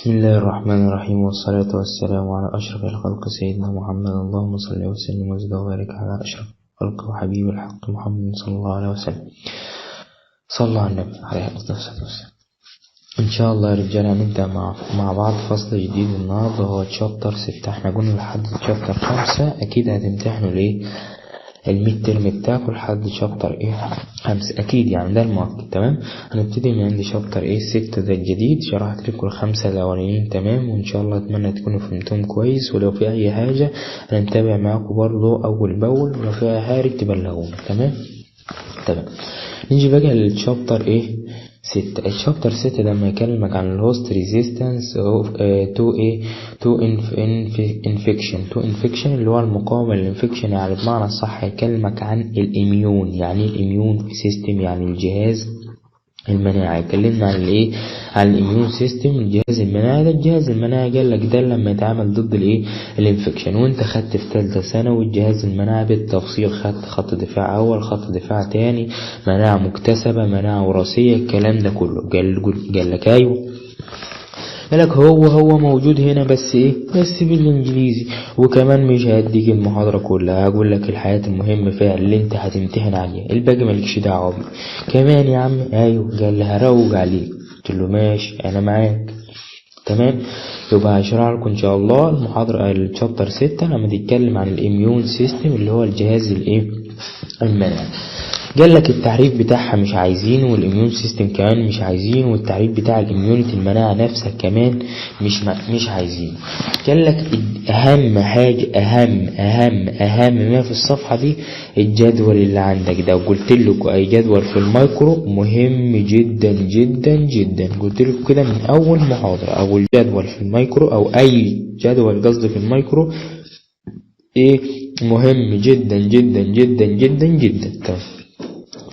بسم الله الرحمن الرحيم، والصلاة والسلام على أشرف الخلق سيدنا محمد. اللهم صل وسلم وزد وبارك على أشرف الخلق وحبيب الحق محمد صلى الله عليه وسلم. صلى على النبي عليه الصلاة والسلام. إن شاء الله يا رجالة هنبدأ مع بعض فصل جديد النهاردة، هو chapter 6. احنا قلنا لحد chapter 5، أكيد هتمتحنوا ليه ال mid term بتاعكم لحد chapter ايه 5 اكيد، يعني ده المؤكد. تمام، هنبتدي من عند chapter ايه 6 ده الجديد. شرحت لكم الخمسة الاولانيين تمام، وان شاء الله اتمنى تكونوا فهمتهم كويس. ولو في اي حاجة هنتابع معاكم برضو اول باول، ولو في اي حاجة تبلغونا. تمام تمام. نيجي بقى لل chapter ايه 6. ال chapter 6 ده لما يكلمك عن ال host resistance to ايه to infection، to infection اللي هو المقاومة لل infection، يعني بمعنى الصح هيكلمك عن ال immune. يعني ايه ال immune system؟ يعني الجهاز المناعي. اتكلمنا عن الايه؟ عن ال immune system، الجهاز المناعي. ده الجهاز المناعي قال لك ده لما يتعامل ضد الايه ال infection. وانت خدت في ثالثة ثانوي الجهاز المناعي بالتفصيل، خدت خط دفاع اول، خط دفاع تاني، مناعة مكتسبة، مناعة وراثية، الكلام ده كله. قال لك ايوه، قال لك هو موجود هنا بس ايه، بس بالانجليزي. وكمان مش هديك المحاضرة كلها، هقول لك الحاجات المهمة فيها اللي انت هتمتحن عليها، الباقي مالكش دعوة بيه. كمان يا عم ايوه، قال لي هروج عليك، قلت له ماشي انا معاك. تمام، يبقى هشرح لكم ان شاء الله المحاضرة ال chapter 6 لما تتكلم عن ال immune system اللي هو الجهاز الايه المناعي. قال لك التعريف بتاعها مش عايزينه، وال immune system كمان مش عايزينه، والتعريف بتاع ال immunity المناعة نفسها كمان مش عايزينه. قال لك اهم حاجة، اهم اهم اهم ما في الصفحة دي الجدول اللي عندك ده. وقلت لكم اي جدول في المايكرو مهم جدا جدا جدا، قلت لكم كده من اول محاضرة. اول جدول في المايكرو او اي جدول قصدي في المايكرو ايه مهم جدا جدا جدا جدا جدا.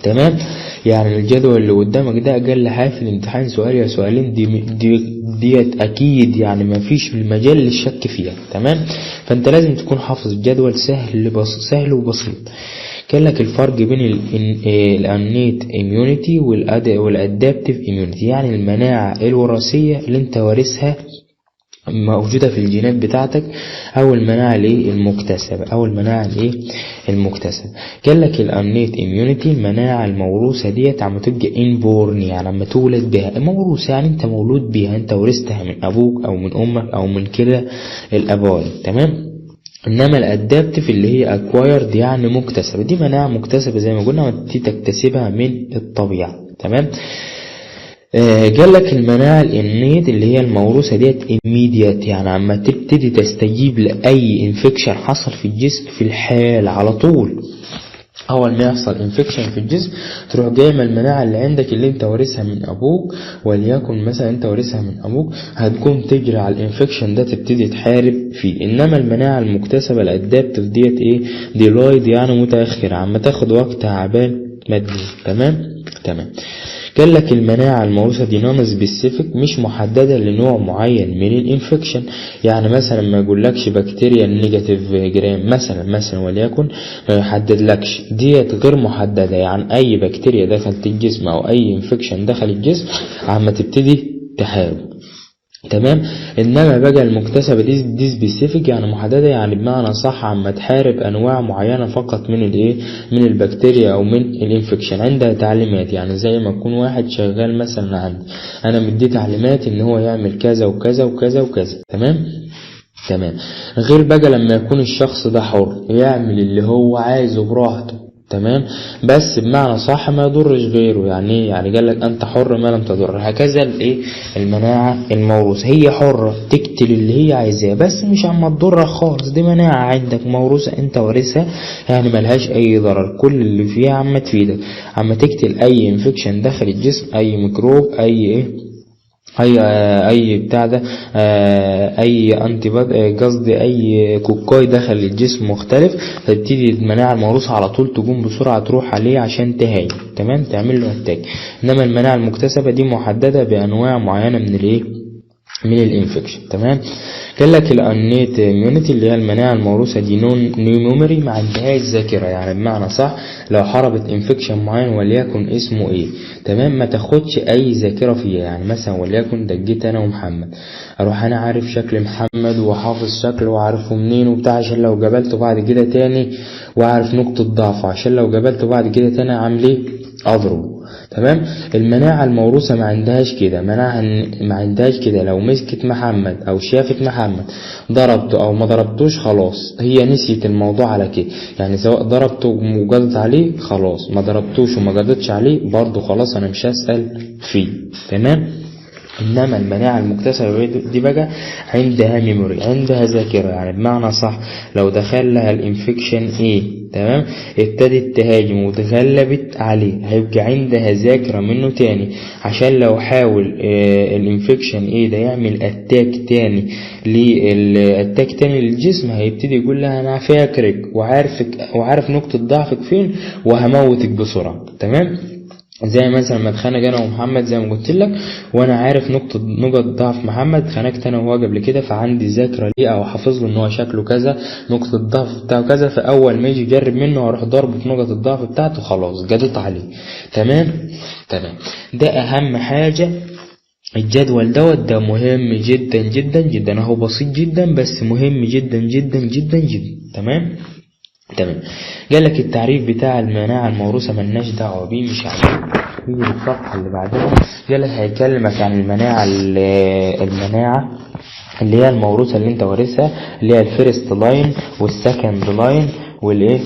تمام، يعني الجدول اللي قدامك ده اقل حاجة في الامتحان سؤال يا سؤالين، دي ديت اكيد، يعني ما فيش مجال للشك فيها. تمام، فانت لازم تكون حافظ الجدول، سهل بس سهل وبسيط. قال لك الفرق بين ال innate immunity وال adaptive immunity، يعني المناعة الوراثية اللي انت وارثها موجودة في الجينات بتاعتك، او المناعة الايه المكتسبة، او المناعة الايه المكتسبة. قال لك ال innate immunity المناعة الموروثة ديت عم تبقى inborn، يعني عم تولد بها، موروثة يعني انت مولود بيها، انت ورثتها من ابوك او من امك او من كلا الابوين. تمام، انما ال adaptive اللي هي acquired يعني مكتسبة، دي مناعة مكتسبة زي ما قلنا دي تكتسبها من الطبيعة. تمام، قال لك المناعة ال innate اللي هي الموروثة ديت immediate، يعني عما تبتدي تستجيب لأي infection حصل في الجسم في الحال على طول. أول ما يحصل infection في الجسم تروح جاي من المناعة اللي عندك اللي انت وارثها من أبوك، وليكن مثلا انت وارثها من أبوك، هتقوم تجري على ال infection ده تبتدي تحارب فيه. إنما المناعة المكتسبة ال adaptive ديت ايه delayed، يعني متأخرة، عما تاخد وقت عبال ما تجي. تمام تمام. قال لك المناعة الموروثة دي non specific، مش محددة لنوع معين من ال infection. يعني مثلا ما يقولكش بكتيريا negative gram مثلا وليكن ما يحددلكش، ديت غير محددة، يعني اي بكتيريا دخلت الجسم او اي infection دخل الجسم عما تبتدي تحارب. تمام، انما بقى المكتسبة دي specific يعني محددة، يعني بمعنى صح عما تحارب انواع معينة فقط من الايه من البكتيريا او من ال infection. عندها تعليمات، يعني زي ما يكون واحد شغال مثلا عندي انا مديه تعليمات ان هو يعمل كذا وكذا وكذا وكذا. تمام تمام. غير بقى لما يكون الشخص ده حر يعمل اللي هو عايزه براحته. تمام، بس بمعنى صح ما يضرش غيره. يعني ايه؟ يعني قال لك انت حر ما لم تضر. هكذا الايه المناعة الموروثة، هي حرة تقتل اللي هي عايزاه بس مش عم تضرك خالص. دي مناعة عندك موروثة انت وارثها، يعني ملهاش اي ضرر، كل اللي فيها عم تفيدك، عم تقتل اي infection داخل الجسم، اي ميكروب، اي ايه اي اي بتاع ده، اي anti قصدي اي cocci دخل الجسم مختلف، فتبتدي المناعة الموروثة على طول تقوم بسرعة تروح عليه عشان تهاجم. تمام، تعمل له attack. انما المناعة المكتسبة دي محددة بانواع معينة من الايه من ال infection. تمام. قال لك ال innate immunity اللي هي المناعة الموروثة دي no memory، ما عندهاش ذاكره، يعني بمعنى صح لو حاربت infection معين وليكن اسمه ايه، تمام، ما تاخدش اي ذاكره فيها. يعني مثلا وليكن دجيت انا ومحمد، اروح انا عارف شكل محمد وحافظ شكله وعارفه منين وبتاع، عشان لو قابلته بعد كده تاني وعارف نقطة ضعفه، عشان لو قابلته بعد كده تاني اعمل ايه؟ اضربه. تمام. المناعة الموروثة ما عندهاش كده، مناعة ما عندهاش كده، لو مسكت محمد او شافت محمد ضربته او ما ضربتوش خلاص هي نسيت الموضوع على كده، يعني سواء ضربته وجدت عليه خلاص، ما ضربتوش وما جدتش عليه برضه خلاص انا مش هسأل فيه. تمام. انما المناعة المكتسبة دي بقى عندها memory، عندها ذاكرة، يعني بمعنى صح لو دخل لها ال infection ايه، تمام، ابتدت تهاجم وتغلبت عليه، هيبقى عندها ذاكرة منه تاني، عشان لو حاول ال infection ايه ده يعمل attack تاني لل attack تاني للجسم، هيبتدي يقول لها انا فاكرك وعارفك وعارف نقطة ضعفك فين وهموتك بسرعة. تمام. زي مثلا ما اتخانق انا ومحمد زي ما قلت لك، وانا عارف نقط ضعف محمد، اتخانقت انا وهو قبل كده، فعندي ذاكره ليه او حافظ له ان هو شكله كذا، نقطة الضعف بتاعه كذا، فاول ما يجي يجرب منه اروح ضربه في نقط الضعف بتاعته، خلاص جدت عليه. تمام. تمام. ده اهم حاجة الجدول دوت ده مهم جدا جدا جدا، اهو بسيط جدا بس مهم جدا جدا جدا جدا. تمام. تمام. قال لك التعريف بتاع المناعة الموروثة ملناش دعوة بيه، مش عارف. نيجي للصفحة اللي بعدها، قال لك هيكلمك عن المناعة اللي هي الموروثة اللي انت وارثها، اللي هي ال first line وال second line والايه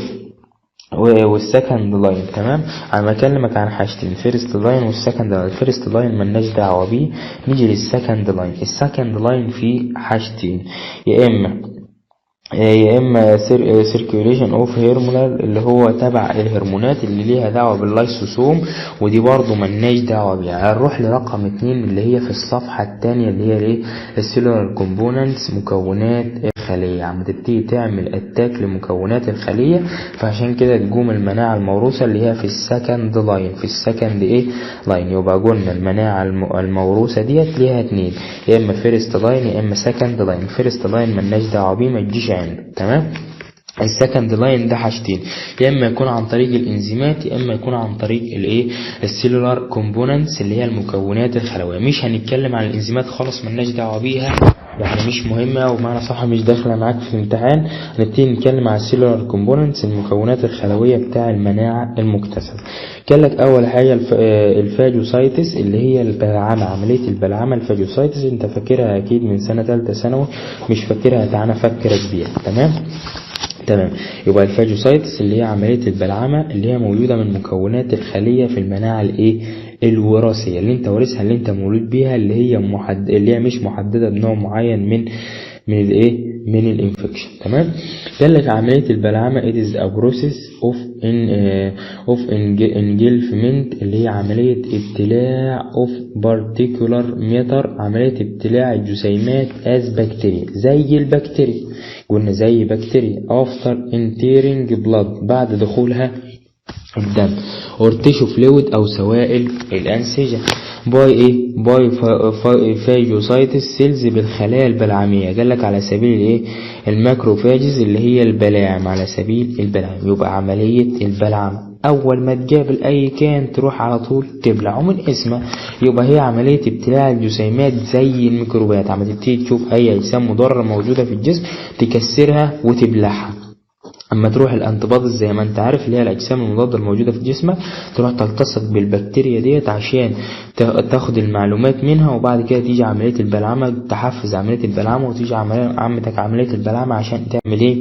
وال second line. تمام. انا بكلمك عن حاجتين، first line وال second line. ال first line ملناش دعوة بيه، نيجي لل second line. ال second line فيه حاجتين، يا اما circulation of hormonal اللي هو تبع الهرمونات اللي ليها دعوه باللايسوسوم، ودي برضو ملناش دعوه بيها. هنروح لرقم 2 اللي هي في الصفحة الثانية اللي هي الايه ال cellular components، مكونات الخلية، عم تبتدي تعمل attack لمكونات الخلية، فعشان كده تقوم المناعة الموروثة اللي هي في ال second line، في ال second ايه line. يبقى قلنا المناعة الموروثة ديت ليها 2، يا اما first line يا اما second line. first line ملناش دعوه بيه، ما تجيش عنده. تمام. ال second line ده حاجتين، يا اما يكون عن طريق الانزيمات يا اما يكون عن طريق الايه ال cellular components اللي هي المكونات الخلويه. مش هنتكلم عن الانزيمات خالص، ملناش دعوه بيها، يعني مش مهمة ومعنى صح مش داخله معاك في الامتحان. هنبتدي نتكلم على ال cellular components، المكونات الخلويه بتاع المناعة المكتسبة. قال لك اول حاجة ال phagocytosis اللي هي البلعمه، عملية البلعمه ال phagocytosis انت فاكرها اكيد من سنة ثالثة ثانوي، مش فاكرها تعالى افكرك بيها. تمام. تمام. يبقى ال phagocytosis اللي هي عملية البلعمة اللي هي موجودة من مكونات الخلية في المناعة الايه الوراثية اللي انت وارثها، اللي انت مولود بيها، اللي هي مش محددة بنوع معين من الايه من ال infection. تمام. قال لك عملية البلعمة it is a process of engulfment اللي هي عملية ابتلاع of particular matter، عملية ابتلاع الجسيمات as bacteria زي البكتيريا، قلنا زي بكتيريا after entering blood بعد دخولها الدم or tissue fluid أو سوائل الأنسجة by ايه by phagocytes cells بالخلايا البلعمية. قال لك على سبيل الايه ال macrophages اللي هي البلاعم، على سبيل البلعم. يبقى عملية البلعم أول ما تقابل أي كائن تروح على طول تبلع، ومن اسمها يبقى هي عملية ابتلاع الجسيمات زي الميكروبات. عم تبتدي تشوف أي أجسام مضرة موجودة في الجسم تكسرها وتبلعها. اما تروح ال antibodies زي ما انت عارف اللي هي الاجسام المضادة الموجودة في جسمك، تروح تلتصق بالبكتيريا ديت عشان تاخد المعلومات منها، وبعد كده تيجي عملية البلعمه، تحفز عملية البلعمه، وتيجي عمتك عملية البلعمه عشان تعمل ايه؟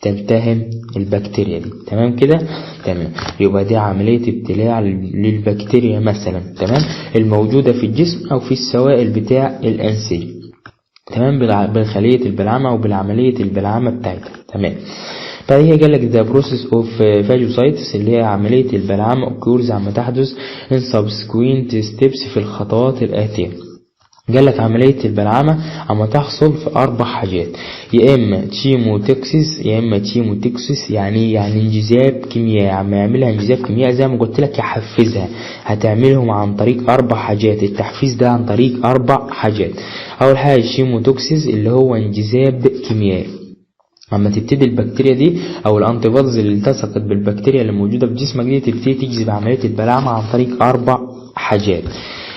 تلتهم البكتيريا دي. تمام كده؟ تمام. يبقى دي عملية ابتلاع للبكتيريا مثلا، تمام، الموجودة في الجسم او في السوائل بتاع الانسجة. تمام، بالخليه البلعمه او بالعملية البلعمه بتاعتها. تمام. بعد كده قال لك the process of phagocytosis اللي هي عملية البلعمة occurs عم تحدث in subsequent steps في الخطوات الآتية. قالك عملية البلعمة عم تحصل في 4 حاجات، يا اما chemotaxis، يا اما chemotaxis يعني انجذاب كيميائي، عم يعملها انجذاب كيميائي زي ما قلت لك يحفزها. هتعملهم عن طريق 4 حاجات، التحفيز ده عن طريق 4 حاجات. اول حاجة chemotaxis اللي هو انجذاب كيميائي، اما تبتدي البكتيريا دي او ال antibodies اللي التصقت بالبكتيريا اللي موجودة في جسمك دي تبتدي تجذب عملية البلعمة عن طريق 4 حاجات،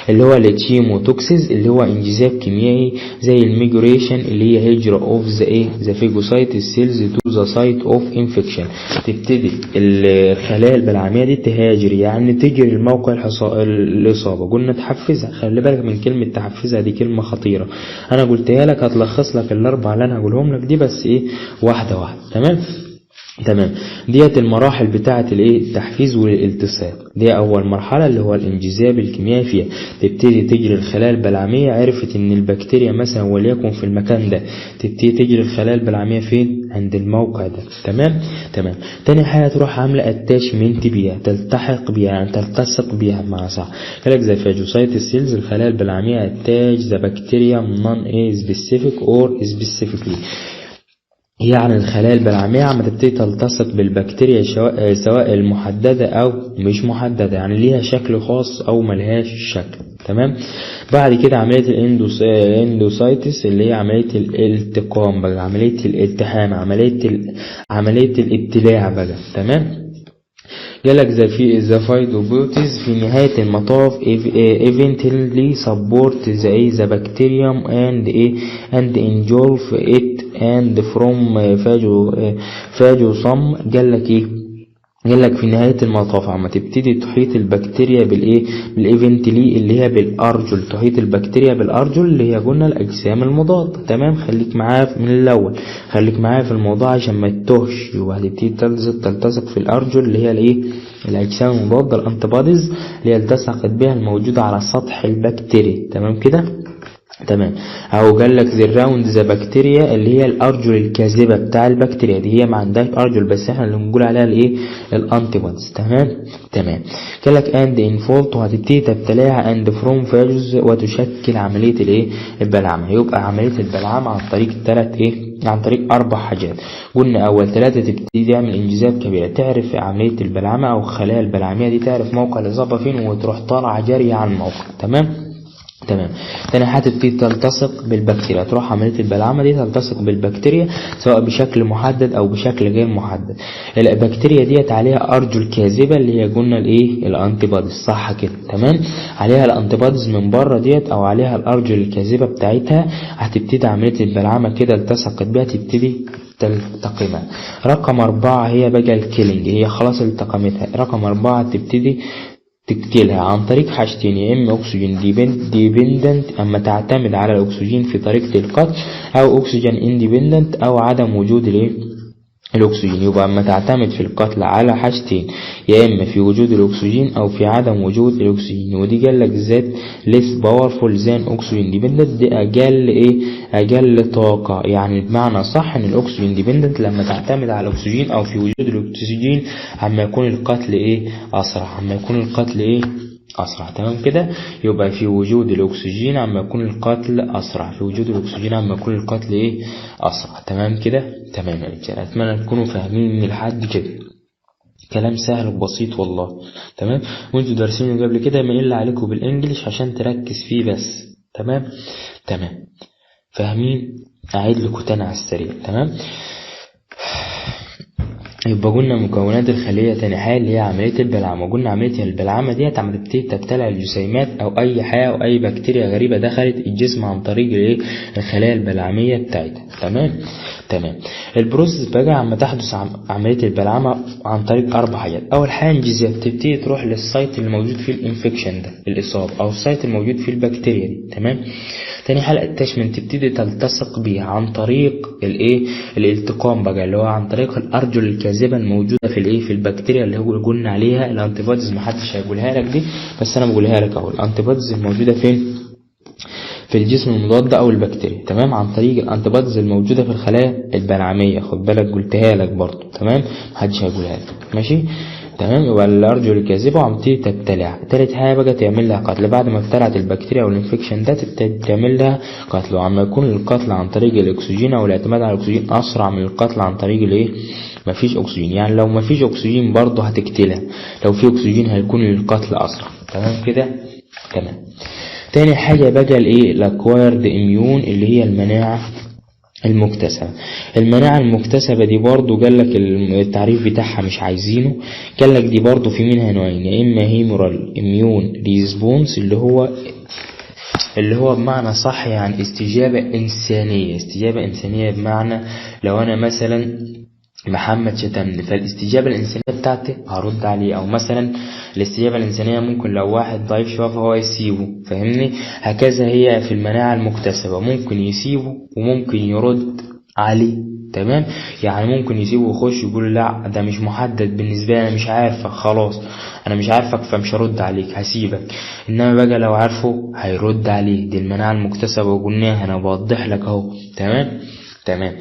اللي هو ال chemotaxis اللي هو انجذاب كيميائي، زي ال migration اللي هي هجرة of the ايه the phagocyte cells to the site of infection. تبتدي الخلايا البلعمية دي تهاجر، يعني تجري الموقع الإصابة. قلنا تحفزها، خلي بالك من كلمة تحفزها دي كلمة خطيرة، أنا قلتها لك هتلخص لك الأربعة اللي أنا هقولهم لك دي بس إيه واحدة واحدة. تمام تمام. ديت المراحل بتاعة الايه التحفيز والالتصاق. دي اول مرحلة اللي هو الانجذاب الكيميائي فيها، تبتدي تجري الخلايا البلعمية، عرفت ان البكتيريا مثلا وليكن في المكان ده، تبتدي تجري الخلايا البلعمية فين؟ عند الموقع ده. تمام تمام. تاني حاجة تروح عاملة attachment بيها، تلتحق بيها، يعني تلتصق بيها بمعنى صح. قالك the phagocyte cells الخلايا البلعمية attach the bacteria non specific or specifically، يعني الخلايا البلعمية عم تبتدي تلتصق بالبكتيريا سواء المحددة أو مش محددة، يعني ليها شكل خاص أو ملهاش شكل. تمام. بعد كده عملية ال endocytosis اللي هي عملية الالتقام بقى، عملية الالتحام، عملية الابتلاع بقى. تمام. قالك the في the pseudopods في نهاية المطاف eventually support the ايه the bacterium and ايه and engulf it and form phagosome. قالك ايه؟ قالك في نهاية المطاف عما تبتدي تحيط البكتيريا بالايه بال eventually اللي هي بالارجل، تحيط البكتيريا بالارجل اللي هي قلنا الاجسام المضادة. تمام. خليك معايا من الاول، خليك معايا في الموضوع عشان ما تتوهش. وهتبتدي تلتصق في الارجل اللي هي الايه الاجسام المضادة ال antibodies اللي هي التصقت بها الموجودة على سطح البكتيريا. تمام كده تمام. او قال لك surround the bacteria اللي هي الارجل الكاذبه بتاع البكتيريا دي، هي ما عندهاش ارجل بس احنا اللي بنقول عليها الايه ال antibodies. تمام تمام. قال لك and engulf وهتبتدي تبتلعها and form phagosome وتشكل عمليه الايه البلعمه. يبقى عمليه البلعمه عن طريق ثلاث ايه عن طريق 4 حاجات. قلنا اول 3 تبتدي تعمل انجذاب كبيره، تعرف عمليه البلعمه او خلايا البلعميه دي، تعرف موقع الاصابه فين وتروح طالعه جري على الموقع. تمام تمام. تاني حاجة تبتدي تلتصق بالبكتيريا، تروح عملية البلعمة دي تلتصق بالبكتيريا سواء بشكل محدد أو بشكل غير محدد. البكتيريا ديت عليها أرجل كاذبة اللي هي قلنا الإيه ال antibodies، صح كده؟ تمام. عليها ال antibodies من بره ديت أو عليها الأرجل الكاذبة بتاعتها، هتبتدي عملية البلعمة كده التصقت بيها تبتدي تلتقمها. رقم 4 هي بقى ال killing، هي خلاص التقمتها. رقم 4 تبتدي تقتلها عن طريق حاجتين، يا اما oxygen dependent اما تعتمد على الاكسجين في طريقة القتل، او oxygen independent او عدم وجود الايه الاكسجين. يبقى اما تعتمد في القتل على حاجتين، يا اما في وجود الاكسجين او في عدم وجود الاكسجين. ودي قال لك that less powerful than oxygen dependent، دي اقل ايه اقل طاقة، يعني بمعنى صح ان ال oxygen dependent لما تعتمد على الاكسجين او في وجود الاكسجين عما يكون القتل ايه اسرع، عما يكون القتل ايه اسرع. تمام كده. يبقى في وجود الاكسجين عما يكون القتل اسرع، في وجود الاكسجين عما يكون القتل ايه اسرع. تمام كده تمام يا رجاله، اتمنى تكونوا فاهمين من لحد كده، كلام سهل وبسيط والله. تمام. وانتوا دارسينه قبل كده، ما الا عليكم بال English عشان تركز فيه بس. تمام تمام. فاهمين؟ اعيد لكم تاني على السريع. تمام. يبقى قلنا مكونات الخلية تاني حاجة اللي هي عملية البلعمة. قلنا عملية البلعمة ديت عم تبتدي تبتلع الجسيمات أو أي حاجة أو أي بكتيريا غريبة دخلت الجسم عن طريق الإيه الخلايا البلعمية بتاعتها. تمام تمام. ال process بقى عم تحدث عملية البلعمة عن طريق 4 حاجات. أول حاجة انجذاب، تبتدي تروح لل site اللي موجود فيه ال infection ده الإصابة أو ال site الموجود فيه البكتيريا دي. تمام. تاني حاجة attachment، تبتدي تلتصق بيها عن طريق الايه الالتقام بقى اللي هو عن طريق الارجل الكاذبة الموجودة في الايه في البكتيريا اللي هو قلنا عليها ال antibodies، محدش هيقولها لك دي بس انا بقولها لك اهو. ال antibodies الموجودة فين؟ في الجسم المضاد او البكتيريا. تمام. عن طريق ال antibodies الموجودة في الخلايا البلعمية، خد بالك قلتها لك برضو. تمام، محدش هيقولها لك. ماشي تمام. يبقى الارجل الكاذبة وعم تبتدي تبتلع. تالت حاجة بقى تعمل لها قتل، بعد ما ابتلعت البكتيريا او ال infection ده تبتدي تعمل لها قتل، وعم يكون القتل عن طريق الاكسجين او الاعتماد على الاكسجين اسرع من القتل عن طريق الايه؟ مفيش اكسجين. يعني لو مفيش اكسجين برضه هتقتلها، لو في اكسجين هيكون القتل اسرع. تمام كده؟ تمام. تاني حاجة بقى الايه؟ ال acquired immune اللي هي المناعة المكتسبة. المناعة المكتسبة دي برضو قالك التعريف بتاعها مش عايزينه، قالك دي برضو في منها نوعين، يا اما humoral immune response اللي هو بمعنى صح يعني استجابة إنسانية. استجابة إنسانية بمعنى لو أنا مثلا محمد شتمني فالاستجابة الإنسانية بتاعتي هرد عليه، أو مثلا الاستجابة الإنسانية ممكن لو واحد ضعيف شوية فهو يسيبه، فاهمني؟ هكذا هي في المناعة المكتسبة، ممكن يسيبه وممكن يرد عليه. تمام. يعني ممكن يسيبه ويخش يقول لا ده مش محدد بالنسبة لي، أنا مش عارفك، خلاص أنا مش عارفك فمش هرد عليك هسيبك. إنما بقى لو عارفه هيرد عليه. دي المناعة المكتسبة وقلناها، أنا بوضح لك أهو. تمام. تمام.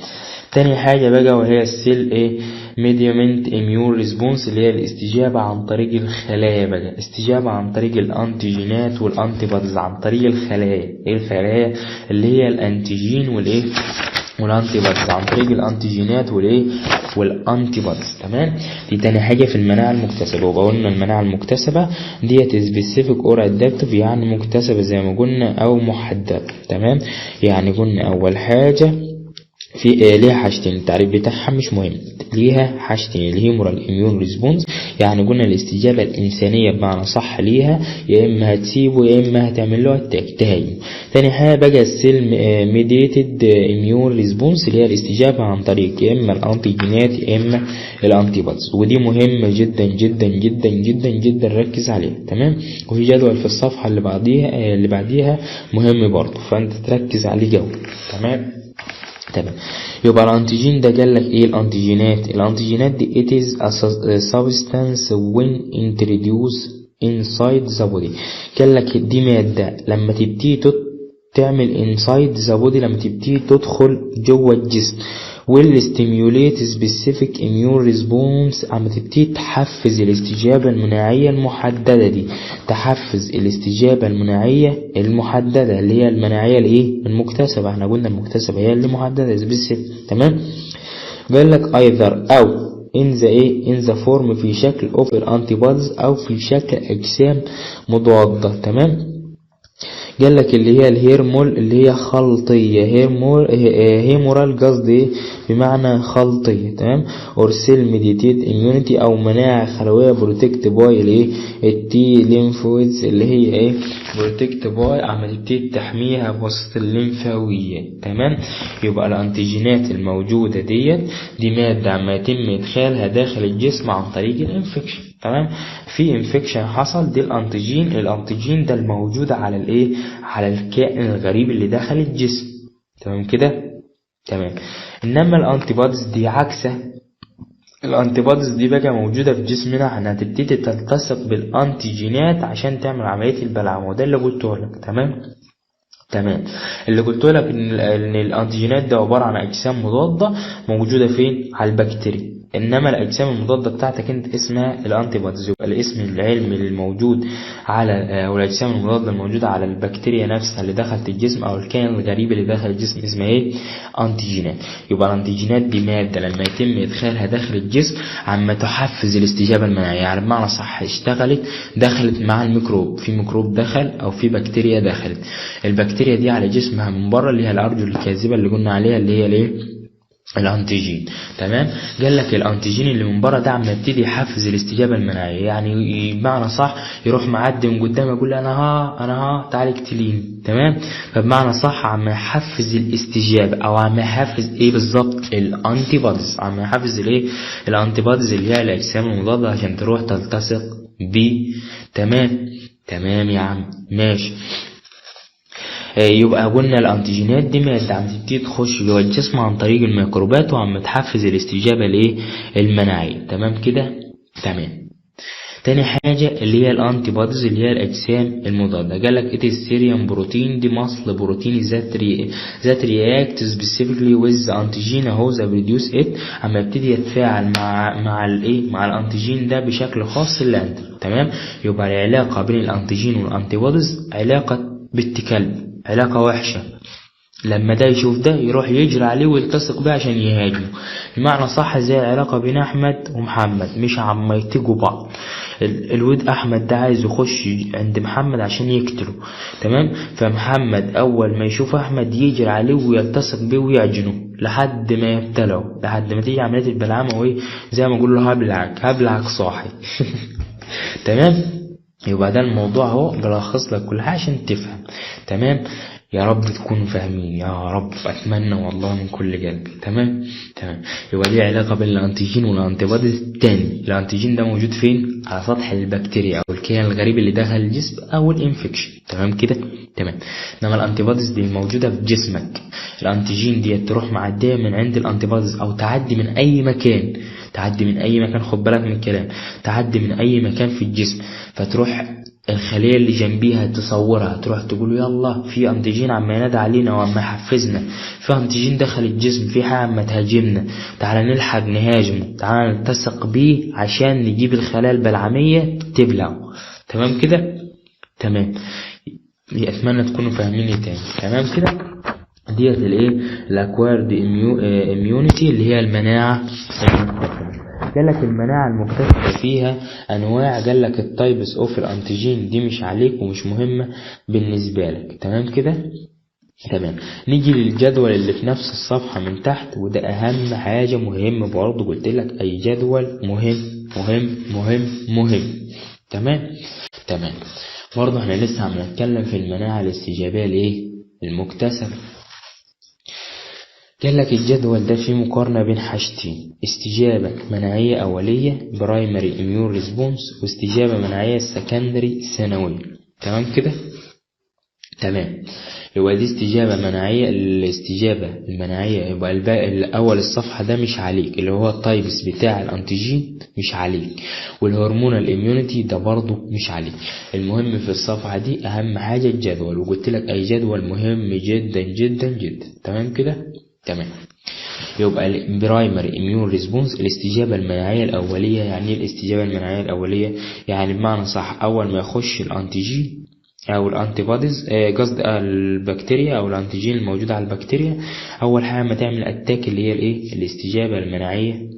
تاني حاجة بقى وهي ال cell ايه؟ mediated immune response اللي هي الاستجابة عن طريق الخلايا بقى، استجابة عن طريق الانتيجينات وال antibodies عن طريق الخلايا. ايه الخلايا؟ اللي هي ال antigen والايه؟ وال antibodies، عن طريق الانتيجينات والايه؟ وال antibodies. تمام. دي تاني حاجة في المناعة المكتسبة. وقلنا المناعة المكتسبة ديت specific or adaptive، يعني مكتسبة زي ما قلنا او محددة. تمام. يعني قلنا اول حاجة في ليها حاجتين، التعريف بتاعها مش مهم، ليها حاجتين، ال humoral immune response يعني قلنا الاستجابة الإنسانية بمعنى صح ليها، يا إما هتسيبه يا إما هتعمل له attack تهاجم. تاني حاجة بقى ال cell mediated immune response اللي هي الاستجابة عن طريق يا إما الأنتيجينات يا إما ال antibodies، ودي مهمة جدا جدا جدا جدا جدا، ركز عليها. تمام. وفي جدول في الصفحة اللي بعديها مهم برضه، فأنت تركز عليه جوي. تمام. تمام. يبقى ال antigen ده قال لك ايه؟ الانتيجينات دي it is a substance when introduced inside the body. قال لك دي مادة لما تبتدي تعمل inside the body، لما تبتدي تدخل جوه الجسم will stimulate specific immune response، عم تبتدي تحفز الاستجابة المناعية المحددة دي، تحفز الاستجابة المناعية المحددة اللي هي المناعية الايه؟ المكتسبة. احنا قلنا المكتسبة هي اللي محددة specific. تمام. قال لك either او in the ايه؟ in the form في شكل of antibodies او في شكل اجسام مضادة. تمام. قال لك اللي هي ال humoral اللي هي خلطية، humoral قصدي بمعنى خلطية. تمام. or cell mediated immunity او مناعة خلوية protect by الايه؟ ال T lymphocytes اللي هي ايه؟ protect by عم تبتدي تحميها بواسطة الليمفاويات. تمام. يبقى الانتيجينات الموجودة ديت دي مادة عم يتم ادخالها داخل الجسم عن طريق ال infection. تمام. في infection حصل، دي ال antigen ده الموجود على الايه؟ على الكائن الغريب اللي دخل الجسم. تمام كده؟ تمام. انما ال antibodies دي عكسه، ال antibodies دي بقى موجودة في جسمنا، انها تبتدي تلتصق بالانتيجينات عشان تعمل عملية البلعمة، وده اللي قلته لك. تمام. تمام. اللي قلت لك ان الانتيجينات ده عبارة عن اجسام مضادة موجودة فين؟ على البكتيريا. انما الاجسام المضادة بتاعتك انت اسمها ال antibodies، يبقى الاسم العلمي الموجود على او الاجسام المضادة الموجودة على البكتيريا نفسها اللي دخلت الجسم او الكائن الغريب اللي دخل الجسم اسمها ايه؟ انتيجينات. يبقى الانتيجينات دي مادة لما يتم ادخالها داخل الجسم عما تحفز الاستجابة المناعية، يعني بمعنى صح اشتغلت دخلت مع الميكروب، في ميكروب دخل او في بكتيريا دخلت، البكتيريا دي على جسمها من بره اللي هي الارجل الكاذبة اللي قلنا عليها اللي هي الايه؟ ال antigen. تمام. قال لك ال antigen اللي من بره ده عم يبتدي يحفز الاستجابة المناعية، يعني بمعنى صح يروح معدي من قدام يقول انا ها انا ها تعالي اقتليني. تمام. فبمعنى صح عم يحفز الاستجابة او عم يحفز ايه بالظبط؟ ال antibodies، عم يحفز الايه؟ ال antibodies اللي هي الاجسام المضادة عشان تروح تلتصق بيه. تمام. تمام يا عم ماشي. يبقى قلنا الانتيجينات دي مادة عم تبتدي تخش جوه الجسم عن طريق الميكروبات وعم تحفز الاستجابة الايه؟ المناعية. تمام كده؟ تمام. تاني حاجة اللي هي ال antibodies اللي هي الاجسام المضادة. قال لك it is serum protein، دي مصل بروتيني that react specifically with the antigen اهو that produce it، اما يبتدي يتفاعل مع الايه، مع ال antigen ده بشكل خاص اللي انت. تمام. يبقى العلاقة بين ال antigen وال antibodies علاقة بنت كلب، علاقة وحشة. لما ده يشوف ده يروح يجري عليه ويلتصق بيه عشان يهاجمه. بمعنى صح زي العلاقة بين أحمد ومحمد، مش عم يتجوا بعض. الود أحمد ده عايز يخش عند محمد عشان يقتله، تمام. فمحمد أول ما يشوف أحمد يجري عليه ويلتصق بيه ويعجنه لحد ما يبتلعه، لحد ما تيجي عملية البلعمة وإيه زي ما أقول له هبلعك هبلعك صاحي. تمام. يبقى ده الموضوع اهو، بلخص لك كل حاجة عشان تفهم. تمام. يا رب تكونوا فاهمين يا رب، اتمنى والله من كل قلبي. تمام تمام. يبقى دي علاقة بين ال antigen وال antibodies. التاني ال antigen ده موجود فين؟ على سطح البكتيريا او الكائن الغريب اللي دخل الجسم او ال infection. تمام كده تمام. انما ال antibodies دي موجودة في جسمك. ال antigen دي تروح معدية من عند ال antibodies او تعدي من اي مكان، تعدي من اي مكان، خد بالك من الكلام، تعدي من اي مكان في الجسم، فتروح الخلية اللي جنبيها تصورها، تروح تقول يلا في antigen عم ينادى علينا وعم يحفزنا، في antigen دخل الجسم، في حاجة عم تهاجمنا، تعالى نلحق نهاجمه، تعالى نلتصق بيه عشان نجيب الخلايا البلعمية تبلعه. تمام كده تمام. اتمنى تكونوا فاهميني تاني. تمام كده. ديت الايه ال acquired immunity اللي هي المناعة المكتسبة. قال لك المناعة المكتسبة فيها انواع. قال لك ال types of ال antigen دي مش عليك ومش مهمة بالنسبة لك. تمام كده تمام. نيجي للجدول اللي في نفس الصفحة من تحت، وده اهم حاجة مهم برضه، قلت لك اي جدول مهم مهم مهم مهم. تمام تمام. برضه احنا لسه عم نتكلم في المناعة الاستجابية الايه المكتسبة. قال لك الجدول ده فيه مقارنة بين حاجتين، استجابة مناعية أولية primary immune response واستجابة مناعية secondary ثانوية. تمام كده تمام. يبقى دي استجابة مناعية، الاستجابة المناعية يبقى الباقي الأول الصفحة ده مش عليك، اللي هو ال types بتاع ال antigen مش عليك، وال hormonal immunity ده برضو مش عليك. المهم في الصفحة دي أهم حاجة الجدول، وقلت لك أي جدول مهم جدا جدا جدا. تمام كده تمام. يبقى ال primary immune response الاستجابة المناعية الأولية. يعني ايه الاستجابة المناعية الأولية؟ يعني بمعنى صح أول ما يخش ال antigen أو ال antibodies، قصد البكتيريا أو ال antigen الموجود على البكتيريا، أول حاجة ما تعمل attack اللي هي الإيه الاستجابة المناعية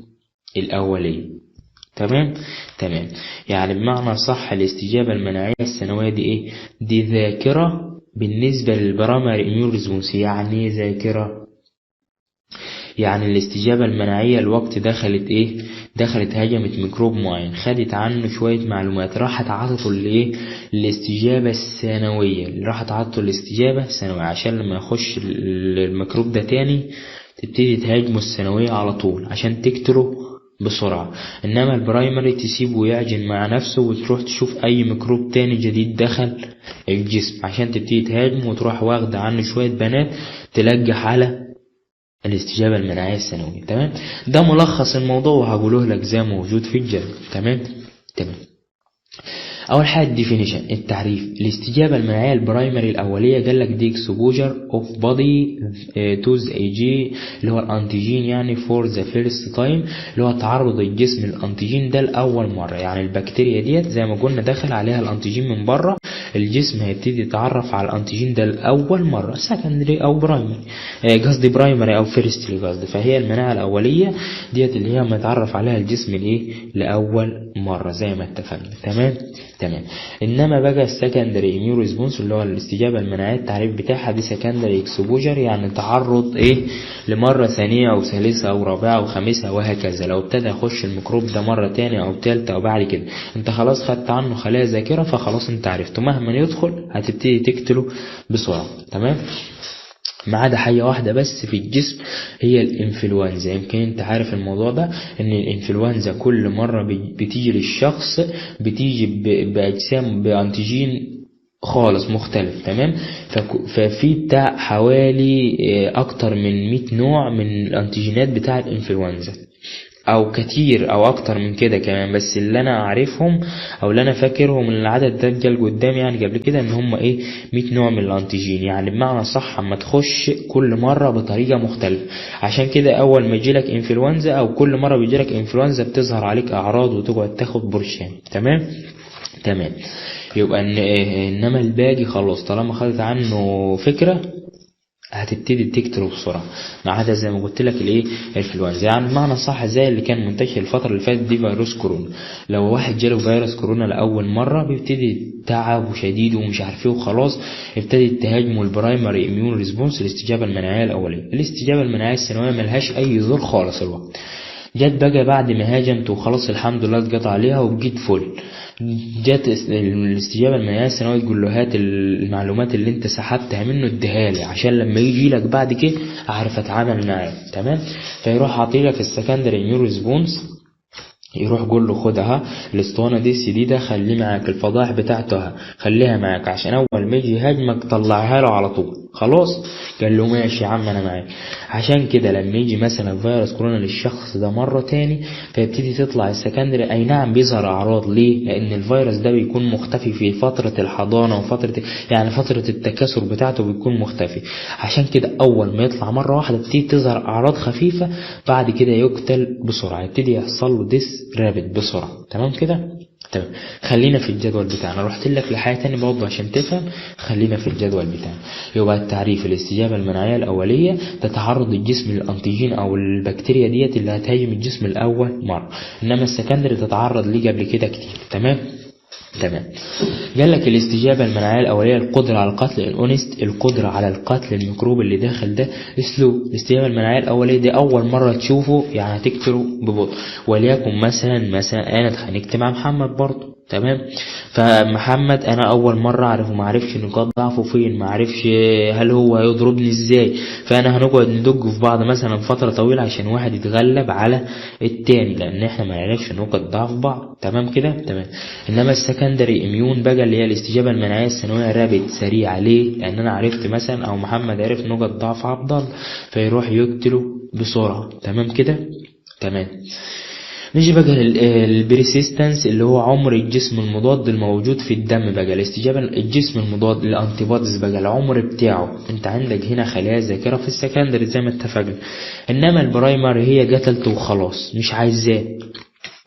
الأولية. تمام تمام. يعني بمعنى صح الاستجابة المناعية الثانوية دي إيه؟ دي ذاكرة بالنسبة لل primary immune response. يعني ايه ذاكرة؟ يعني الاستجابة المناعية الوقت دخلت ايه، دخلت هاجمت ميكروب معين، خدت عنه شوية معلومات، راحت عطته الايه الاستجابة الثانوية، اللي راحت عطته الاستجابة الثانوية عشان لما يخش الميكروب ده تاني تبتدي تهاجمه الثانوية على طول عشان تقتله بسرعة. انما ال primary تسيبه يعجن مع نفسه وتروح تشوف اي ميكروب تاني جديد دخل الجسم عشان تبتدي تهاجمه وتروح واخدة عنه شوية بنات تلجح على الاستجابة المناعية الثانوية. تمام. ده ملخص الموضوع وهقوله لك زي ما موجود في الجدول. تمام تمام. اول حاجة ال definition التعريف. الاستجابة المناعية ال primary الاولية قال لك دي exposure of body to the Ag اللي هو ال antigen، يعني for the first time اللي هو تعرض الجسم لل antigen ده لاول مرة. يعني البكتيريا ديت زي ما قلنا دخل عليها ال antigen من بره، الجسم هيبتدي يتعرف على ال antigen ده لاول مرة secondary او primary، قصدي primary او firstly قصدي. فهي المناعة الاولية ديت اللي هي ما يتعرف عليها الجسم الايه لاول مرة زي ما اتفقنا. تمام تمام. انما بقى ال secondary immune response اللي هو الاستجابة المناعية التعريف بتاعها دي secondary exposure، يعني تعرض ايه لمره ثانية او ثالثة او رابعه او خامسة وهكذا. لو ابتدى يخش الميكروب ده مرة تانية او ثالثة او بعد كده انت خلاص خدت عنه خلايا ذاكره، فخلاص انت عرفته مهما يدخل هتبتدي تقتله بسرعة. تمام. ما عدا حاجة واحدة بس في الجسم هي الانفلونزا. يمكن انت عارف الموضوع ده ان الانفلونزا كل مرة بتيجي للشخص بتيجي بأجسام ب antigen خالص مختلف. تمام. ففي بتاع حوالي اكتر من 100 نوع من الانتيجينات بتاع الانفلونزا. او كتير او اكتر من كده كمان، بس اللي انا اعرفهم او اللي انا فاكرهم ان العدد ده جه قدامي يعني قبل كده ان هم ايه 100 نوع من ال antigen. يعني بمعنى صح اما تخش كل مرة بطريقة مختلفة. عشان كده اول ما يجيلك انفلونزا او كل مرة بيجيلك انفلونزا بتظهر عليك اعراض وتقعد تاخد برشام. تمام تمام. يبقى انما الباقي خلاص طالما خدت عنه فكرة هتبتدي تكتره بسرعة، ما عدا زي ما قلت لك الايه الانفلونزا. يعني بمعنى صح زي اللي كان منتشر الفترة اللي فاتت دي فيروس كورونا، لو واحد جاله فيروس كورونا لاول مرة بيبتدي تعب وشديد ومش عارف ايه وخلاص ابتدت تهاجمه ال primary immune response، الاستجابة المناعية الاولية. الاستجابة المناعية الثانوية ملهاش اي دور خالص. الوقت جت بقى بعد ما هاجمت وخلاص الحمد لله اتقطع عليها وبقيت فل، جت الاستجابة المناعية الثانوية تقول له هات المعلومات اللي انت سحبتها منه اديها لي عشان لما يجي لك بعد كده اعرف اتعامل معاه. تمام. فيروح عاطيلك ال secondary immune response، يروح يقول له خدها الاسطوانة دي السي دي ده خليه معاك، الفضائح بتاعتها خليها معاك عشان اول ما يجي يهاجمك طلعها له على طول. خلاص قال له ماشي يا عم انا معاك. عشان كده لما يجي مثلا فيروس كورونا للشخص ده مرة تاني فيبتدي تطلع ال secondary، اي نعم بيظهر اعراض. ليه؟ لان الفيروس ده بيكون مختفي في فترة الحضانة وفترة يعني فترة التكاثر بتاعته بيكون مختفي. عشان كده اول ما يطلع مرة واحدة تبتدي تظهر اعراض خفيفة، بعد كده يقتل بسرعة، يبتدي يحصل له death rapid بسرعة. تمام كده؟ تمام. خلينا في الجدول بتاعنا، رحت لك لحاجة تاني برضه عشان تفهم. خلينا في الجدول بتاعنا. يبقى التعريف الاستجابة المناعية الاولية تتعرض الجسم لل antigen او البكتيريا ديت اللي هتهاجم الجسم الاول مرة، انما ال secondary تتعرض ليه قبل كده كتير. تمام تمام. قال لك الاستجابة المناعية الأولية القدرة على القتل، ال onset القدرة على القتل الميكروب اللي داخل ده slow. الاستجابة المناعية الأولية دي أول مرة تشوفه يعني هتقتله ببطء. وليكن مثلا أنا اتخانقت مع محمد برضه، تمام. فمحمد انا اول مرة اعرفه، ما عرفش نقاط ضعفه فين، ما عرفش هل هو هيضربني ازاي، فانا هنقعد ندج في بعض مثلا فترة طويلة عشان واحد يتغلب على التاني، لان احنا ما نعرفش نقاط ضعف بعض. تمام كده؟ تمام. انما ال secondary immune بقى اللي هي الاستجابة المناعية الثانوية rapid سريعة. ليه؟ لان انا عرفت مثلا او محمد عرف نقاط ضعف عبد الله فيروح يقتله بسرعة. تمام كده؟ تمام. نيجي بقى لل persistence اللي هو عمر الجسم المضاد الموجود في الدم. بقى الاستجابة الجسم المضاد ال antibodies بقى العمر بتاعه، انت عندك هنا خلايا ذاكره في ال secondary زي ما اتفقنا، انما ال primary هي قتلته وخلاص مش عايزاه.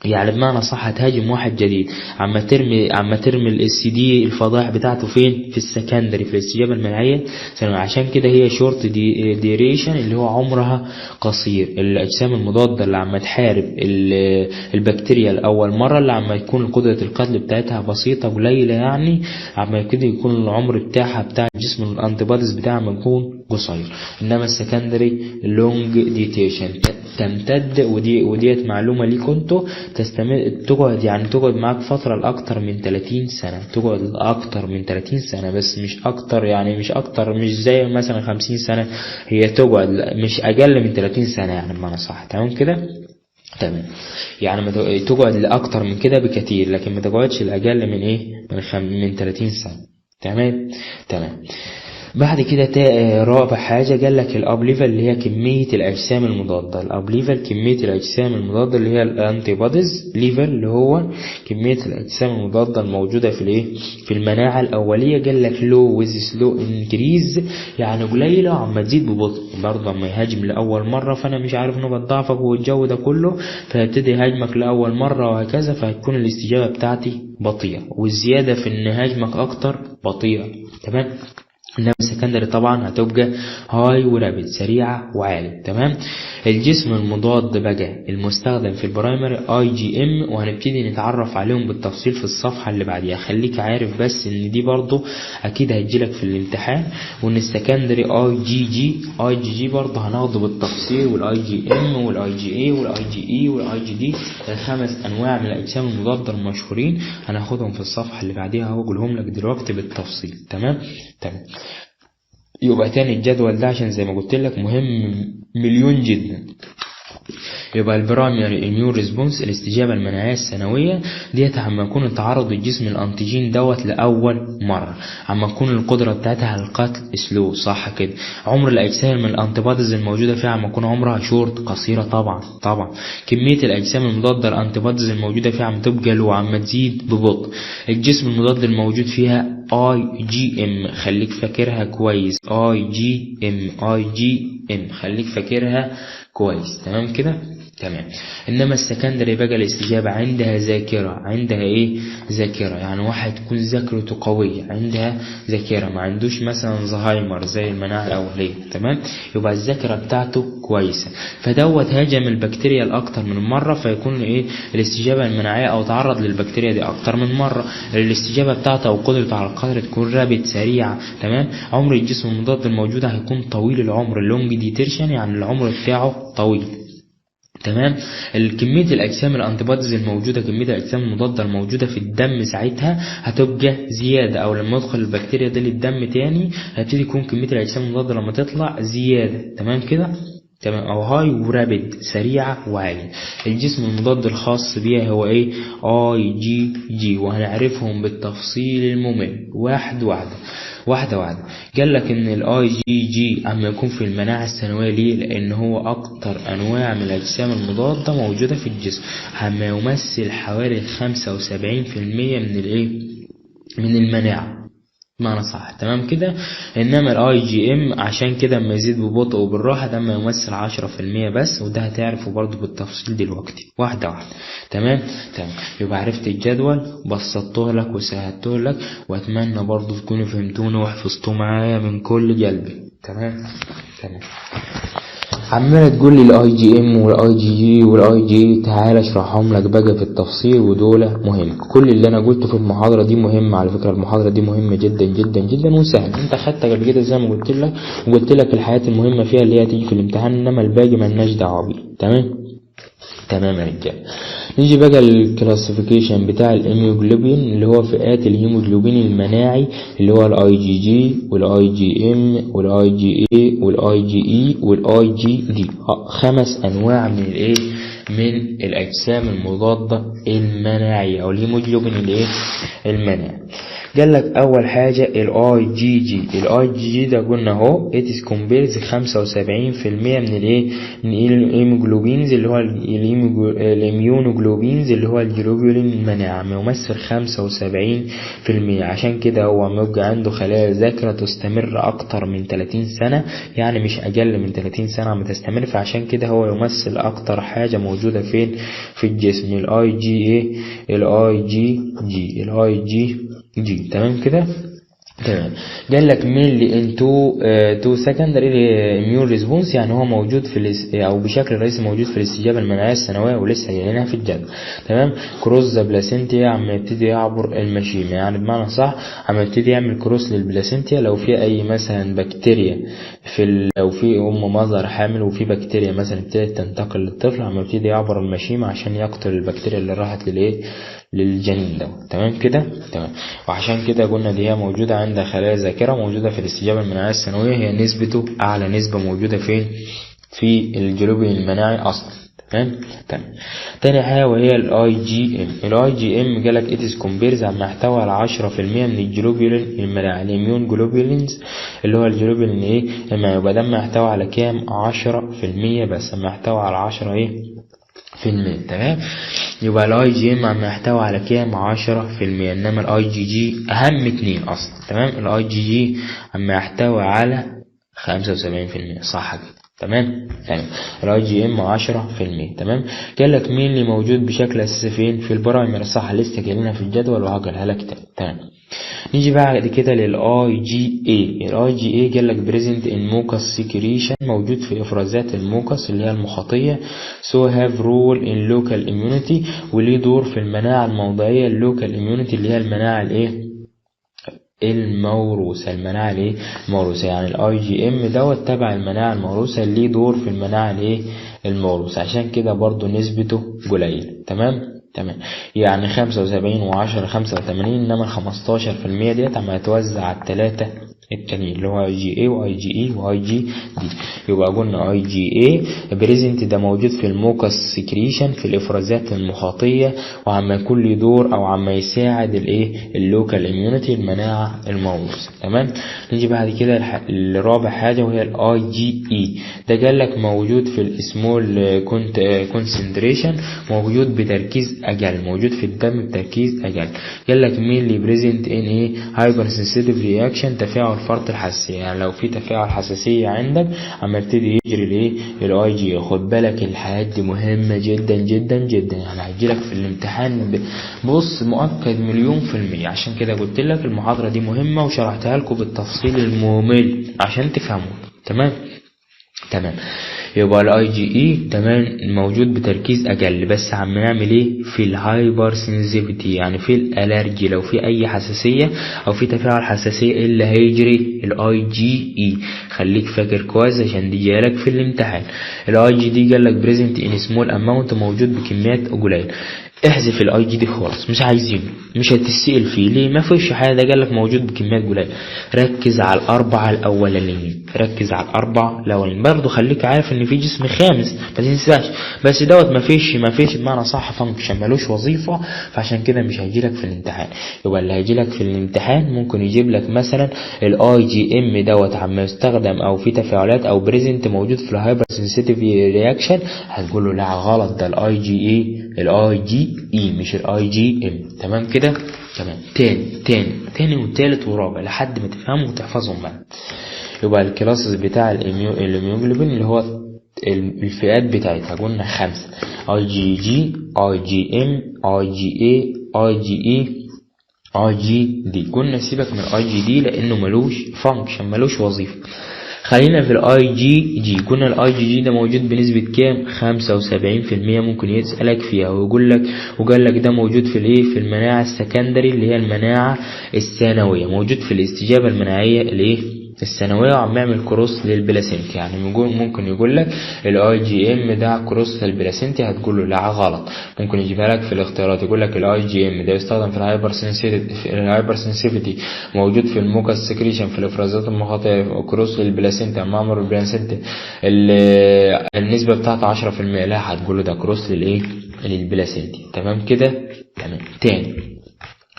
يعني بمعنى صح هتهاجم واحد جديد، عم ترمي الاس دي الفضائح بتاعته فين؟ في ال secondary في الاستجابة المناعية. عشان كده هي short duration اللي هو عمرها قصير. الاجسام المضادة اللي عم تحارب البكتيريا لاول مرة اللي عم يكون قدره القتل بتاعتها بسيطة قليله، يعني عم كده يكون العمر بتاعها بتاع الجسم ال antibodies بتاعها بيكون قصير. انما ال secondary long duration تمتد، وديت معلومة ليكم انتوا، تستمر تقعد يعني تقعد معاك فترة لأكتر من 30 سنة، تقعد لأكتر من 30 سنة بس مش أكتر، يعني مش أكتر، مش زي مثلا 50 سنة، هي تقعد مش أقل من 30 سنة يعني بمعنى صح. تمام كده؟ تمام. يعني ما تقعد لأكتر من كده بكتير، لكن ما تقعدش لأقل من إيه؟ من 30 سنة. تمام تمام. بعد كده رابع حاجة قال لك ال Ab level اللي هي كمية الأجسام المضادة. ال Ab level كمية الأجسام المضادة اللي هي ال antibodies level اللي هو كمية الأجسام المضادة الموجودة في الايه؟ في المناعة الأولية. قال لك low with slow increase، يعني قليلة عم تزيد ببطء، برضه اما يهاجم لأول مرة فأنا مش عارف نقط ضعفك والجو ده كله، فيبتدي يهاجمك لأول مرة وهكذا، فهتكون الاستجابة بتاعتي بطيئة، والزيادة في إن هاجمك أكتر بطيئة. تمام. انما ال secondary طبعا هتبقى high و rapid، سريعة وعالي. تمام. الجسم المضاد بقى المستخدم في ال primary IgM، وهنبتدي نتعرف عليهم بالتفصيل في الصفحة اللي بعديها. خليك عارف بس ان دي برضو اكيد هتجيلك في الامتحان، وان ال secondary IgG، IgG برضو هناخده بالتفصيل، والاي جي ام والاي جي اي والاي جي اي والاي جي دي، الخمس انواع من الاجسام المضادة المشهورين هناخدهم في الصفحة اللي بعديها، هقولهم لك دلوقتي بالتفصيل. تمام تمام. يبقى تاني الجدول ده عشان زي ما قلت لك مهم مليون جدا. يبقى ال primary immune response الاستجابة المناعية الثانوية ديت عما يكون تعرض الجسم لل antigen دوت لاول مرة، عما تكون القدرة بتاعتها على القتل slow، صح كده. عمر الاجسام من ال antibodies الموجودة فيها عما يكون عمرها شورت، قصيرة طبعا طبعا. كمية الاجسام المضادة ال antibodies الموجودة فيها عم تبقى low، عم تزيد ببطء. الجسم المضاد الموجود فيها IgM، خليك فاكرها كويس، اي جي ام، اي جي ام، خليك فاكرها كويس، تمام كده؟ تمام. انما ال secondary بقى الاستجابة عندها ذاكرة، عندها ايه؟ ذاكرة، يعني واحد تكون ذاكرته قوية، عندها ذاكرة، ما عندوش مثلا زهايمر زي المناعة الاولية، تمام؟ يبقى الذاكرة بتاعته كويسة، فدوت هاجم البكتيريا لاكتر من مرة، فيكون ايه؟ الاستجابة المناعية او تعرض للبكتيريا دي اكتر من مرة، الاستجابة بتاعته او قدرته على القتل تكون rapid سريعة، تمام؟ عمر الجسم المضاد الموجود هيكون طويل العمر، long duration، يعني العمر بتاعه طويل، تمام؟ الكمية الأجسام ال antibodies الموجودة، كمية الأجسام المضادة الموجودة في الدم ساعتها هتبقى زيادة، أو لما يدخل البكتيريا دي للدم تاني هتبتدي يكون كمية الأجسام المضادة لما تطلع زيادة، تمام كده؟ تمام. أو high و rapid، سريعة وعالية. الجسم المضاد الخاص بيها هو ايه؟ اي جي جي، وهنعرفهم بالتفصيل الممل واحد واحدة واحدة واحدة. قال لك ان الاي جي جي اما يكون في المناعة الثانوية ليه؟ لان هو اكتر انواع من الاجسام المضادة موجودة في الجسم، اما يمثل حوالي 75% من الايه؟ من المناعة، معنى صح، تمام كده. انما ال IgM عشان كده اما يزيد ببطء وبالراحة ده اما يمثل 10% بس، وده هتعرفه برضو بالتفصيل دلوقتي واحدة واحدة، تمام؟ تمام. يبقى عرفت الجدول، بسطته لك وسهلته لك، واتمنى برضو تكونوا فهمتوني وحفظتوه معايا من كل قلبي، تمام؟ تمام. عمالة تقول لي الاي جي ام والاي جي جي والاي جي، تعالى اشرحهم لك بقى في التفصيل، ودول مهم. كل اللي انا قلته في المحاضرة دي مهم على فكرة، المحاضرة دي مهمة جدا جدا جدا وسهل. انت خدتها قبل كده زي ما قلت لك، وقلت لك الحاجات المهمة فيها اللي هي تيجي في الامتحان، انما الباقي ملناش دعوة بيه، تمام؟ تمام يا رجاله. نيجي بقى لل classification بتاع ال immunoglobulin اللي هو فئات الهيموجلوبين المناعي، اللي هو الاي جي جي والاي جي ام والاي جي اي والاي جي اي والاي جي دي، 5 انواع من الايه؟ من الاجسام المضادة المناعية او الهيموجلوبين الايه؟ المناعي. قال لك اول حاجة الاي جي جي، الاي جي جي ده قلنا اهو it is comprised 75% من الايه؟ من ال immunoglobulins اللي هو ال immunoglobulins اللي هو الجلوبولين المناعة، يمثل 75%. عشان كده هو بيبقى عنده خلايا ذاكرة تستمر اكتر من 30 سنة، يعني مش اقل من 30 سنة عم تستمر، فعشان كده هو يمثل اكتر حاجة موجودة فين؟ في الجسم، الاي جي ايه؟ الاي جي جي، الاي جي جي، تمام كده؟ تمام. قال لك mainly in two secondary immune response، يعني هو موجود في او بشكل رئيسي موجود في الاستجابة المناعية الثانوية، ولسه جايينها في الجدول، تمام. cross the placenta، عم يبتدي يعبر المشيمه، يعني بمعنى صح عم يبتدي يعمل cross لل placenta. لو في اي مثلا بكتيريا في لو في mother حامل وفي بكتيريا مثلا ابتدت تنتقل للطفل، عم يبتدي يعبر المشيمه عشان يقتل البكتيريا اللي راحت للايه؟ للجنين ده، تمام كده؟ تمام. وعشان كده قلنا دي هي موجودة عند خلايا ذاكرة، موجودة في الاستجابة المناعية الثانوية، هي نسبته أعلى نسبة موجودة فين؟ في الجلوبين المناعي أصلا، تمام؟ تمام. تاني حاجة وهي الاي جي ام. الاي جي ام جالك it is comprised عم يحتوي على 10% من الجلوبولين المناعي، ال immunoglobulins اللي هو الجلوبولين ايه؟ المناعي. يبقى ده يحتوي على كام؟ 10% بس، عم يحتوي على 10 ايه؟ في المية، تمام. يبقى ال IgM عم يحتوي على كام؟ 10%. انما الاي جي جي اهم اتنين اصلا، تمام. الاي جي جي عم يحتوي على 75%، صح كده؟ تمام. تمام. ال IgM 10%، تمام. قال لك مين اللي موجود بشكل اساسي فين؟ في ال primary، صح، لسه جايلنا في الجدول وهقولها لك تاني، تمام. نيجي بعد كده للاي جي اي. الاي جي اي قال لك present in mucus secretion، موجود في افرازات ال mucus اللي هي المخاطيه، so have role in local immunity، وليه دور في المناعة الموضعيه، ال local immunity اللي هي المناعة الايه؟ الموروثة، المناعة الايه؟ الموروثة. يعني ال IgM دوت تبع المناعة الموروثة، ليه دور في المناعة الايه؟ الموروثة، عشان كده برضو نسبته قليل، تمام؟ تمام. يعني 75 و10 85، انما 15% ديت عم يتوزع على التلاتة التاني اللي هو اي جي اي واي جي اي واي جي دي. يبقى قلنا IgA present ده موجود في ال mucus secretion في الافرازات المخاطيه، وعم يكون له دور او عم يساعد الايه ال local immunity المناعة الموروثة. تمام. نيجي بعد كده الرابع حاجة وهي الاي جي اي، ده قال لك موجود في ال small concentration، موجود بتركيز اقل، موجود في الدم بتركيز اقل. قال لك mainly present in ايه hypersensitive reaction، تفاعل فرط الحساسية، يعني لو في تفاعل حساسية عندك عم يبتدي يجري الايه الاي جي. خد بالك الحاجات دي مهمة جدا جدا جدا، يعني هتجيلك في الامتحان بص مؤكد 1,000,000%. عشان كده قلت لك المحاضرة دي مهمة وشرحتها لكم بالتفصيل الممل عشان تفهموا. تمام تمام. يبقى الاي جي اي تمام موجود بتركيز اقل، بس عم نعمل ايه في ال hypersensitivity، يعني في ال allergy لو في اي حساسية او في تفاعل حساسية ايه اللي هيجري الاي جي اي. خليك فاكر كويس عشان دي جايلك في الامتحان. ال IgD قال لك present in small amount، موجود بكميات قليله. احذف ال IgD خالص، مش عايزينه، مش هتسأل فيه ليه، ما فيش حاجة، ده قال لك موجود بكميات قليله. ركز على الاربعة الاولانيين، ركز على الاربعة الاولانيين برضه. خليك عارف ان في جسم خامس ما تنساش، بس دوت ما فيش بمعنى صح function، ملوش وظيفة، فعشان كده مش هيجي لك في الامتحان. يبقى اللي هيجي لك في الامتحان ممكن يجيب لك مثلا ال IgM دوت عم يستخدم او في تفاعلات او present موجود في ال hypersensitive reaction، هتقول له لا غلط، ده الاي جي اي الاي جي اي مش ال IgM. تمام كده؟ تمام. تاني تاني تاني وتالت ورابع لحد ما تفهموا وتحفظهم بقى. يبقى ال classes بتاع ال immunoglobulin اللي هو الفئات بتاعتها قلنا 5، اي جي جي، اي جي ام، اي جي اي، اي جي اي، اي جي دي. قلنا سيبك من الاي جي دي لانه ملوش function، ملوش وظيفة. خلينا في الاي جي جي. قلنا الاي جي جي ده موجود بنسبة كام؟ 75%. ممكن يسألك فيها ويقول لك، وقال لك ده موجود في الايه؟ في المناعة ال secondary اللي هي المناعة الثانوية، موجود في الاستجابة المناعية الايه الثانوية، وعم يعمل cross لل placenta. يعني ممكن يقول لك ال IgM ده cross لل placenta، هتقول له لا غلط. ممكن يجيبها لك في الاختيارات يقول لك ال IgM ده يستخدم في ال hypersensitivity، ال hypersensitivity موجود في ال mucus secretion في الافرازات المخاطيه، cross لل placenta، معمر ال placenta، النسبة بتاعته 10%، لا هتقول له ده cross للايه؟ لل placenta. تمام كده؟ تمام. تاني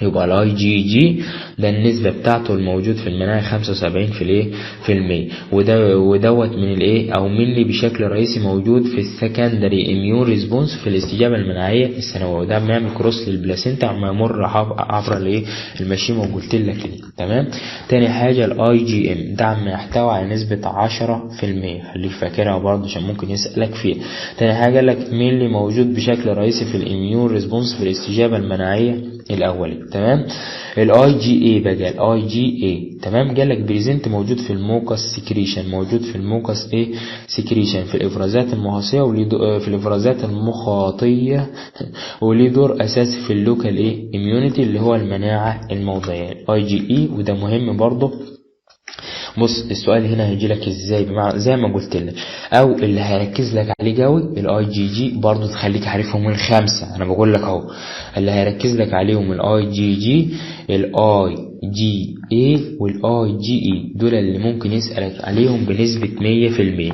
يبقى الاي جي جي ده النسبة بتاعته الموجود في المناعة 75 في الايه؟ في المية، وده ودوت من الايه او mainly بشكل رئيسي موجود في ال secondary immune response في الاستجابة المناعية الثانوية، وده بيعمل cross لل placenta عم يمر عبر الايه؟ المشيمة، وقلت لك دي. تمام. تاني حاجة ال IgM ده عم يحتوي على نسبة 10%، خليك فاكرها برضه عشان ممكن يسألك فيها. تاني حاجة لك mainly موجود بشكل رئيسي في ال immune response في الاستجابة المناعية الأولية. تمام. الاي جي اي بقى، الاي جي اي تمام قال لك present موجود في ال mucus secretion، موجود في ال mucus ايه secretion في الافرازات المخاطيه، وليه في الافرازات المخاطيه، وليه دور اساسي في ال local ايه immunity اللي هو المناعة الموضعيه الاي جي اي، وده مهم برضه. بص السؤال هنا هيجي لك ازاي، بمعنى زي ما قلت لك، او اللي هيركز لك عليه قوي الاي جي جي برضه تخليك عارفهم الخمسة، انا بقول لك اهو اللي هيركز لك عليهم الاي جي جي، الاي جي اي، والاي جي اي، دول اللي ممكن يسألك عليهم بنسبة 100%،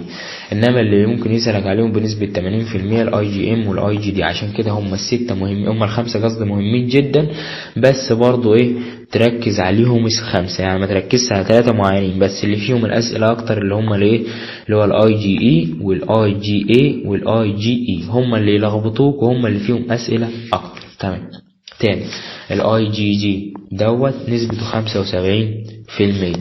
انما اللي ممكن يسألك عليهم بنسبة 80% ال IgM وال IgD. عشان كده هم الستة مهمين، هم الخمسة قصدي مهمين جدا، بس برضو ايه تركز عليهم الخمسة، يعني ما تركزش على 3 معينين بس، اللي فيهم الأسئلة أكتر اللي هم الايه اللي هو الاي جي اي والاي جي اي والاي جي اي، هم اللي يلخبطوك وهم اللي فيهم أسئلة أكتر. تمام. تاني الاي جي جي دوت نسبته 75%،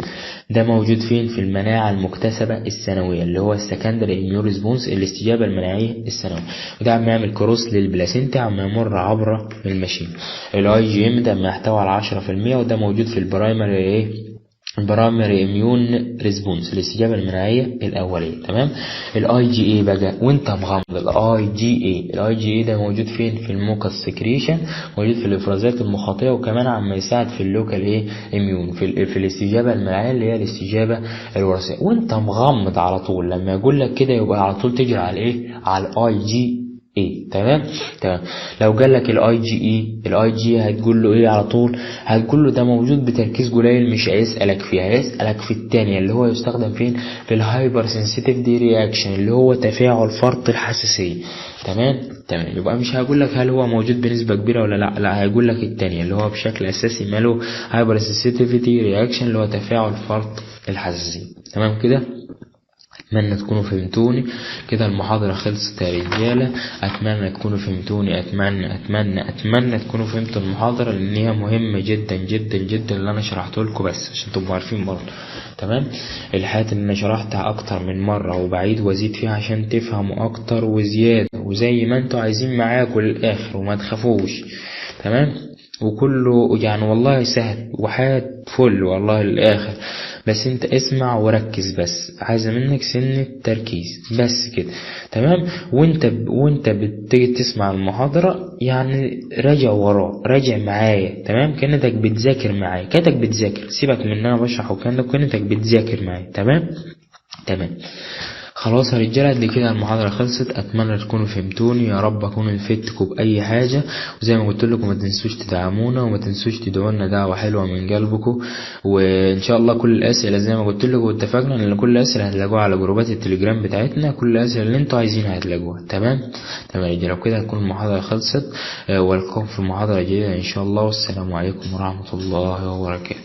ده موجود فين؟ في المناعة المكتسبة الثانوية اللي هو ال secondary immune response، الاستجابة المناعية الثانوية، وده عم يعمل cross لل placenta عم يمر عبر المشيمة. ال IgM ده يحتوي على 10%، وده موجود في ال primary ايه ال primary immune response الاستجابة المناعية الاولية. تمام. الاي جي اي بقى وانت مغمض، الاي جي اي، الاي جي اي ده موجود فين؟ في ال mucus secretion، موجود في الافرازات المخاطيه، وكمان عم يساعد في ال local ايه immune في الاستجابة المناعية اللي هي الاستجابة الوراثية. وانت مغمض على طول لما يقول لك كده يبقى على طول تجري على الايه؟ على الاي جي اي. تمام تمام. لو جالك الاي جي اي، الاي جي هتقول له ايه على طول؟ هتقول له ده موجود بتركيز قليل، مش هيسألك فيها، هيسألك في الثانية اللي هو يستخدم فين؟ في ال hypersensitivity reaction اللي هو تفاعل فرط الحساسية. تمام تمام. يبقى مش هقول لك هل هو موجود بنسبة كبيرة ولا لا، لا هيقول لك الثانية اللي هو بشكل اساسي ماله hypersensitivity reaction اللي هو تفاعل فرط الحساسية. تمام كده. اتمنى تكونوا فهمتوني كده. المحاضرة خلصت يا رجالة، اتمنى تكونوا فهمتوني، اتمنى اتمنى اتمنى تكونوا فهمتوا المحاضرة لان هي مهمة جدا جدا جدا اللي انا شرحته لكم، بس عشان تبقوا عارفين برضه. تمام. الحاجات اللي انا شرحتها اكتر من مرة وبعيد وازيد فيها عشان تفهموا اكتر وزيادة، وزي ما انتوا عايزين معاكم للاخر وما تخافوش. تمام. وكله يعني والله سهل وحاجة فل والله للاخر، بس انت اسمع وركز، بس عايزة منك سنة تركيز بس كده. تمام. وانت بتيجي تسمع المحاضرة يعني راجع وراه، راجع معايا. تمام. كأنك بتذاكر معايا، كأنك بتذاكر، سيبك من ان انا بشرح وكأنك كأنك بتذاكر معايا. تمام تمام. خلاص يا رجاله، قد كده المحاضرة خلصت. اتمنى تكونوا فهمتوني، يا رب اكون فدتكم باي حاجة. وزي ما قلت لكم ما تنسوش تدعمونا وما تنسوش تدعوا لنا دعوه حلوة من قلبكم، وان شاء الله كل الاسئلة زي ما قلت لكم واتفقنا ان كل الاسئلة هتلاقوها على جروبات التليجرام بتاعتنا، كل الاسئلة اللي انتوا عايزينها هتلاقوها. تمام تمام يا رجاله، وكده هتكون المحاضرة خلصت، والقاكم في محاضرة جديدة ان شاء الله، والسلام عليكم ورحمة الله وبركاته.